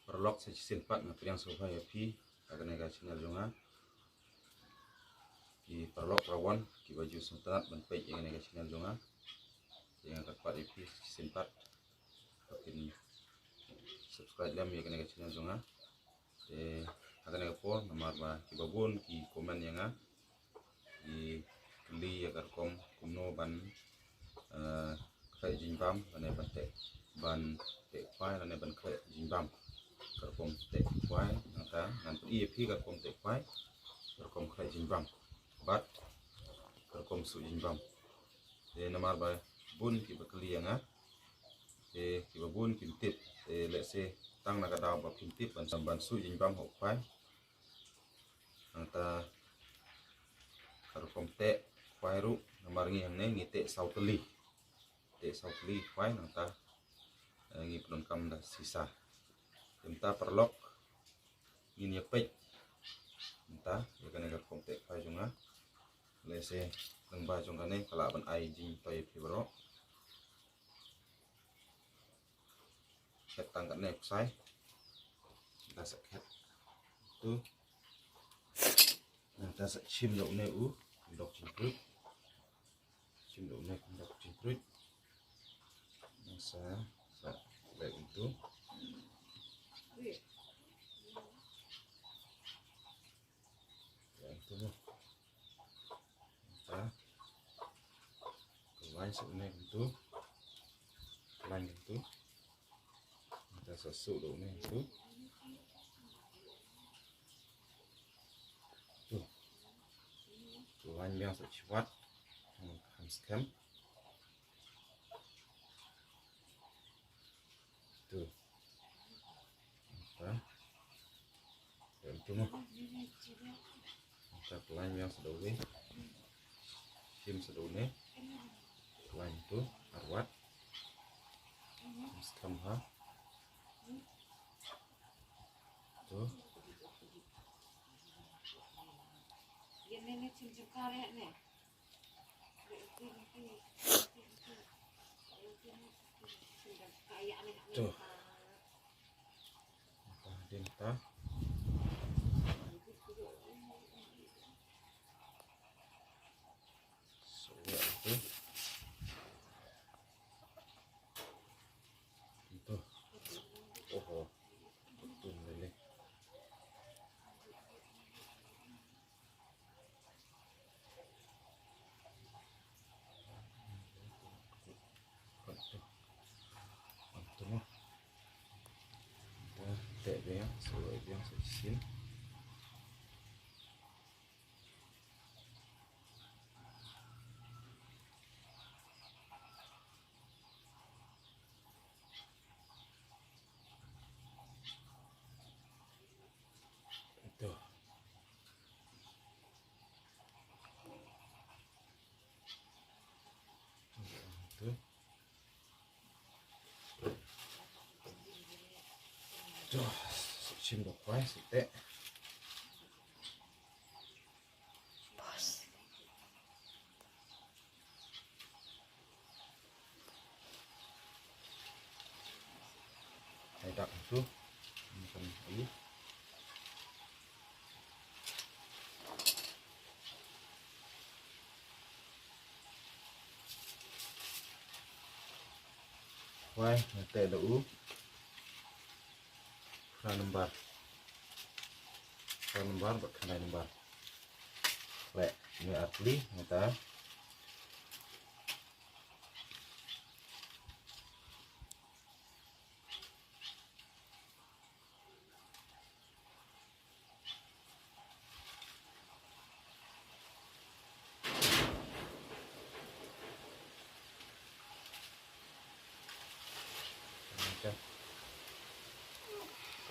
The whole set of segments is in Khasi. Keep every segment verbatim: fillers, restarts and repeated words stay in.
Paralok, sa shisien pat nga pdiang sngewbha ïa phi ha kane ka channel jong nga. Ki paralok, para wan kiba ju sngewtynnat ban peit ïa kane ka channel jong nga, ïa nga kyrpad ïa phi sa shisien pat ba phin subscribe lem ïa kane ka channel jong nga. Te ha kane ka por, namar ba kiba bun ki comment ïa nga, ki kylli ïa ka rukom kumno ban, eh, khleh jingbam lane ban teh, ban teh khwai lane ban khleh jingbam. Ka rukom teh khwai, nangta ngan pyni ïa phi ka rukom teh khwai, ka rukom khleh jingbam bad ka rukom suh jingbam. Te namar ba bun kiba kylli ïa nga, te kiba bun kim tip. Te lehse tang na ka daw ba phim tip ban, ban suh jingbam ha u khwai. Nangta ka rukom teh khwai ruh, namar ngi hangne ngi teh saw tylli. Teh saw tylli khwai, nangta, eh, ngi pyndonkam da sisa. Te mynta paralok, ngin ïa peit mynta ïa kane ka rukom teh khwai jong nga. Lehse lyngba jong kane ka lah ban ai jingmyntoi ïa phi baroh. Khet tang katne u ksai. Nangta sa khet tu. Nangta sa shim da une u dok jingpruit. Shim da une u dok jingpruit. Nangta sa, sa leh kumtu. Leh kumtu mo. Nangta ka lain sa une kumtu. Ka lain kumtu. Nangta sa suh da une kumtu. Tu. Ka lain biang sa chiwat. Kham skhem. Tu. Nangta. Em tu mo. Nangta ka lain biang sa da une. Shim sa da une. Ka lain tu, arwat. Kham skhem ha. Tu. Tu. Nangta hadien ta. Suh ïa tu. Tu. Oho. Tu lele. Teh biang, suh biang sa shisien. Tu. Tu. Tu. Shim da u khwai, sa teh. Ai dak tu. Makan ai. Wai, nga teh da u. Phra number. Phra number bad khyndai number. Leh, ngi ar pli, ngi ta.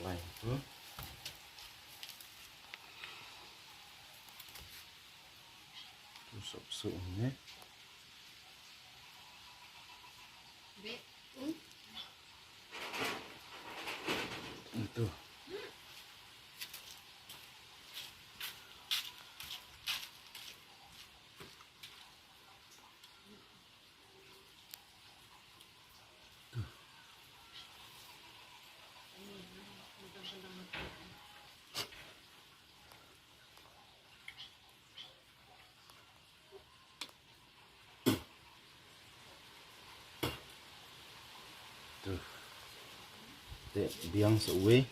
Line tu. Tu sop sop ni. Itu. Te biang sa uwei.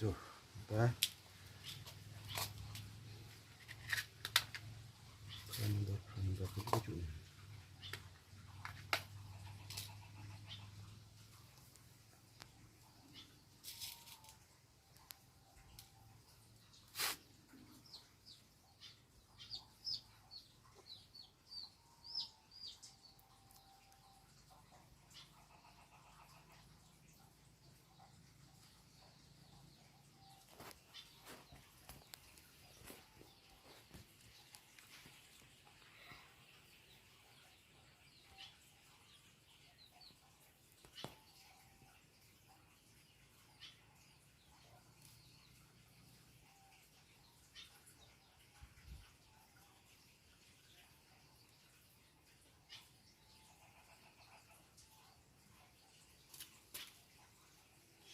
Tuh, dah. Kan dah, kan dah, kan dah.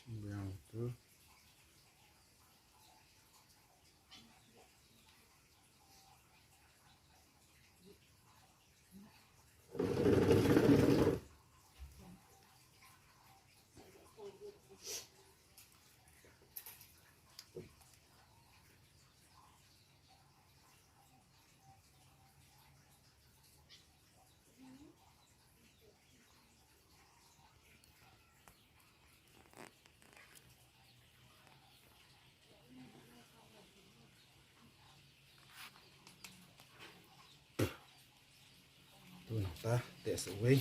Symbiang tu. Tu nangta teh sa uwei.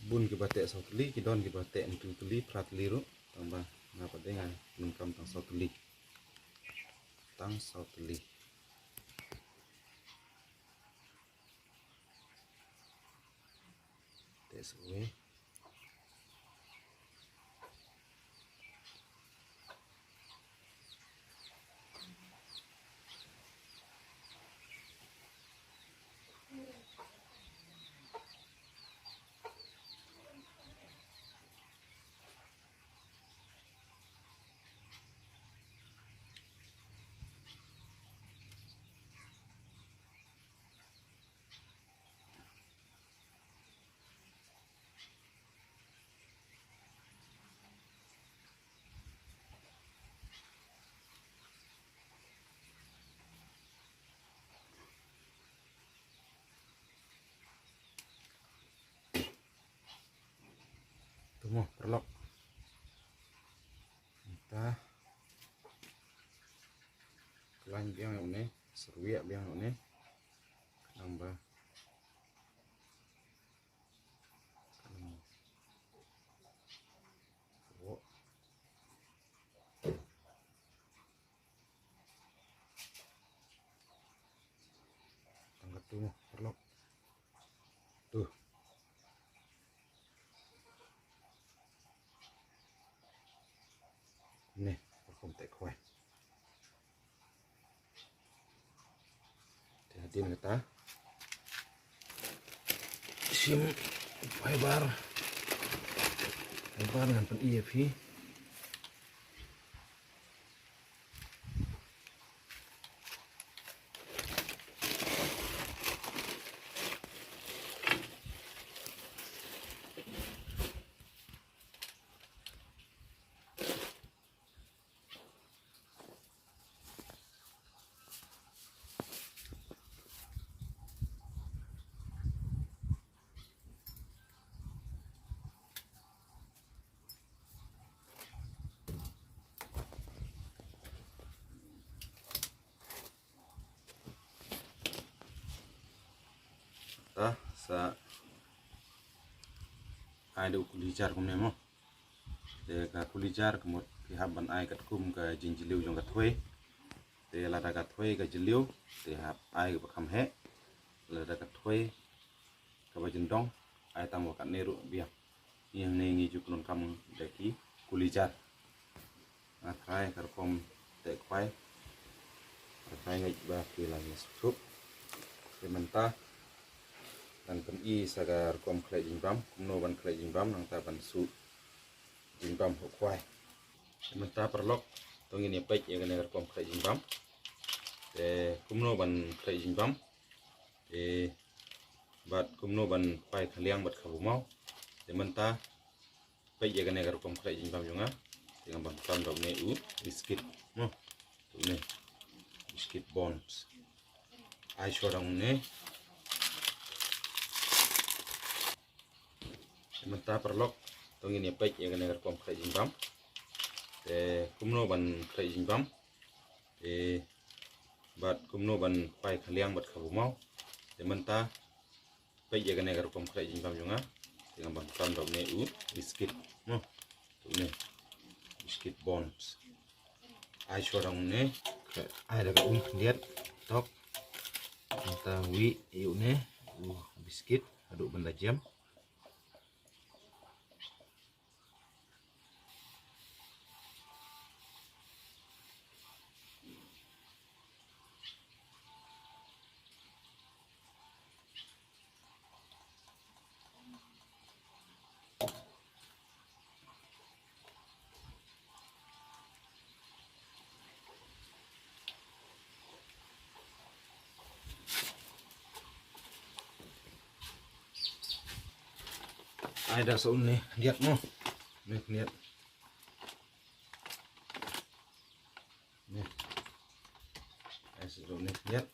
Bun kiba teh saw tylli, ki don kiba teh hynriew tylli, phra tylli ruh. Tang ba nga pat de nga donkam tang saw tylli. Tang saw tylli. Teh sa uwei. Tu mo, paralok. Nangta khlaiñ biang ïa une, syrwieh biang ïa une. Khnang ba Tang katto mo, paralok. Tu. Ne, rukom teh khwai. Te hadien kata shim fiber. Fiber ngan pyni ïa phi. Ta sa ai da u kuli jar kumne mo. Te ka kuli jar ka mut phi hap ban ai katkum ka jingjylliew jong ka thwei. Te lada ka thwei ka jylliew te hap ai kaba kham heh. Lada ka thwei kaba jyndong ai tang wa katne ruh biang. Ngi hangne ngi ju pyndonkam da ki kuli jar. Nga tharai ka rukom teh khwai. Nga tharai ngeit ba phi la ïa sngewthuh. Te mynta ngan pyni sa ka rukom khleh jingbam, kumno ban khleh jingbam nangta ban suh jingbam ha khwai. Te mynta paralok to ngin ïa peit ïa kane ka rukom khleh jingbam. Te kumno ban khleh jingbam. Te bad kumno ban khwai khliang bad khabu maw. Te mynta peit ïa kane ka rukom khleh jingbam jong nga. Te nga ban khlem da une u biskit. Mo. Une biskit Bonds. Ai shuwa da une. Te mynta paralok to ngin ïa peit ïa kane ka rukom khleh jingbam. Te kumno ban khleh jingbam. Te bad kumno ban khwai khliang bad khabu maw. Te mynta peit ïa kane ka rukom khleh jingbam jong nga. Te nga ban khlem da une u biskit. Mo. Une biskit Bonds. Ai shuwa da une. Ai da ka um khyndiat tok. Mynta wi ïa une u biskit haduh ban da jem. Ai da sa une khyndiat mo. Une khyndiat. Une. Ai sa une khyndiat.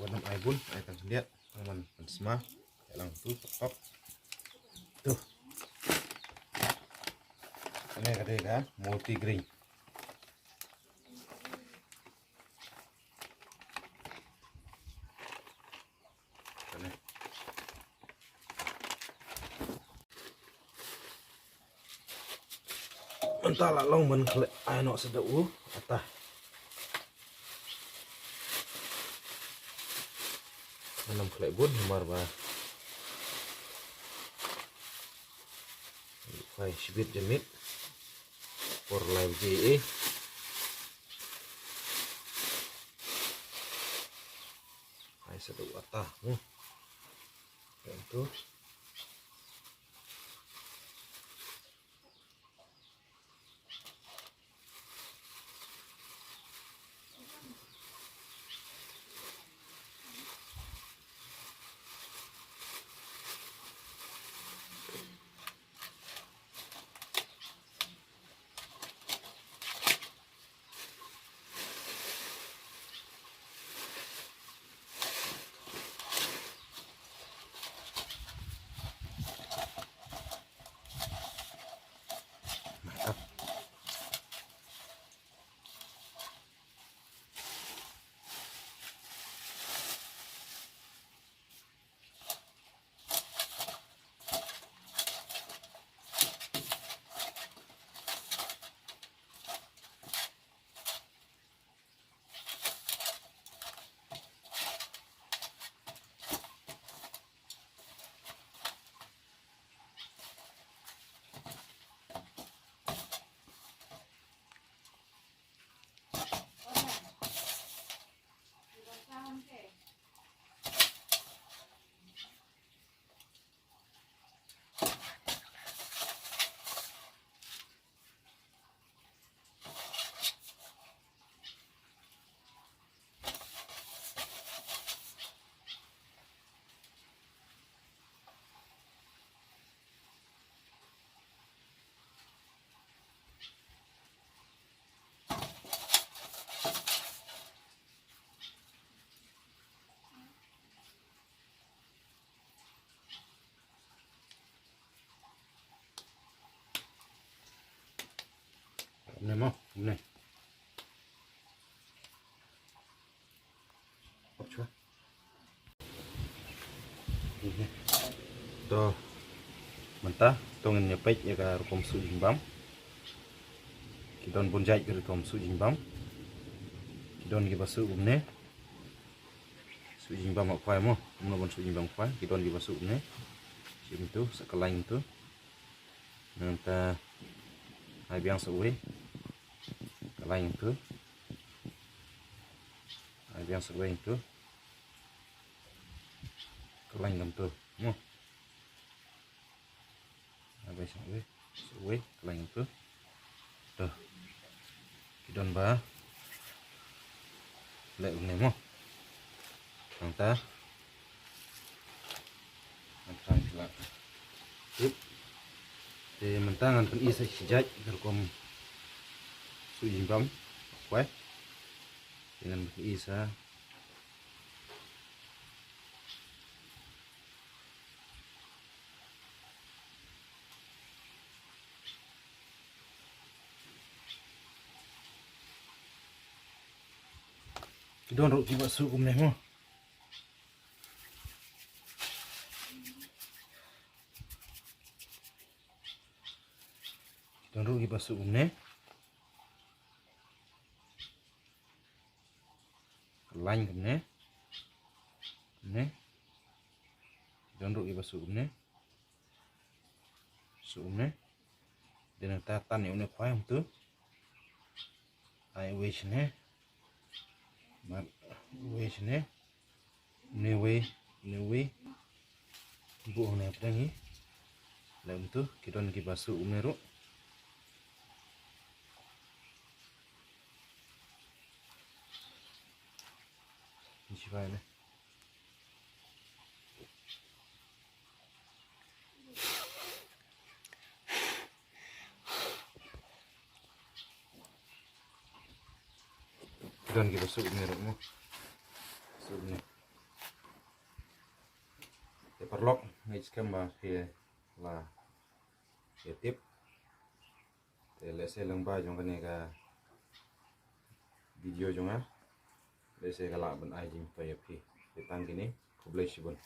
Wan ym ai bun, ai tang khyndiat. Tang ban pynsma. Ïa lang tu tok tok. Tu. Kane ka dei ka multi grain. Kane. Mynta la long ban khleh ai noh sa da u ata. Ngan ym khleh bun namar ba khwai shibit janmiet por lai baje eh. Ai sa da u ata. Hmm. Tentu. Mo, kumne. To, mynta to ngin ïa peit ïa ka rukom suh jingbam. Ki don bun jait ki rukom suh jingbam. Ki don kiba suh kumne. Suh jingbam ha khwai mo, kumno ban suh jingbam khwai. Ki don kiba suh kumne. Shim tu, sa kyllain tu. Nangta ai biang sa uwei. Kyllain tu. Ai biang sa uwei tu. Kyllain kumtu. Mo. Ai biang sa uwei. Sa uwei, kyllain kumtu. To. Ki don ba leh kumne mo. Nangta ngan thrang sha la. Tip. Te mynta ngan pyni sa shi jait ka rukom suh jingbam khwai. Te ngan pyni sa. Ki don ruh kiba suh kumne mo. Ki don ruh kiba suh kumne. Kyllain kumne. Kumne. Ki don ruh kiba suh kumne. Suh kumne. Te nangta tan ïa une khwai kumtu. Ai uwei shane. Mar uwei shane. Une uwei, une uwei. Buh hangne pdeng hi. Leh kumtu, ki don kiba suh kumne ruh. Ni shi bai ne. Don kiba suh kumne ruh mo. Suh kumne. Te paralok, nga ngeit skhem ba phi la ïa tip. Te lehse lyngba jong kane ka video jong nga, lehse ka lah ban ai jingmyntoi ïa phi. Te tang kine, khublei shibun.